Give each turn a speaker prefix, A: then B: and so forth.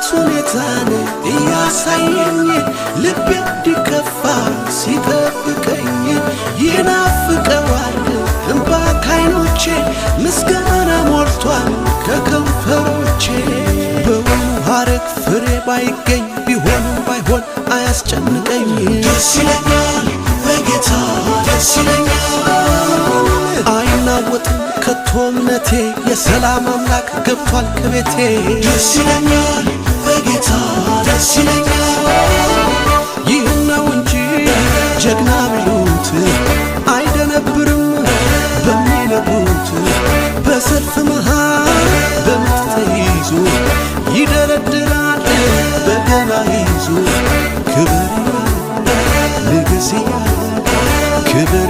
A: የጠላት ሁኔታን እያሳየኝ ልቤ እንዲከፋ ሲጠብቀኝ ይናፍቀዋል እምባ ካይኖቼ ምስጋና ሞልቷል ከከንፈሮቼ። በወይኑ ሐረግ ፍሬ ባይገኝ ቢሆንም ባይሆን አያስጨንቀኝ።
B: ደስ ይለኛል በጌታ፣ ደስ ይለኛል።
A: አይናወጥም ከቶ እምነቴ፣ የሰላም አምላክ ገብቷል ከቤቴ።
B: ደስ ይለኛል በጌታ፣ ደስ ይለኛል።
A: ይህን ነው እንጂ ጀግና ቢሉት አይደነብርም በሚነግሩት። በሰልፍ መሃል በምጥ ተይዞ ይደረድራል በገና ይዞ። ክብር ንግስ እያለ፣ ክብር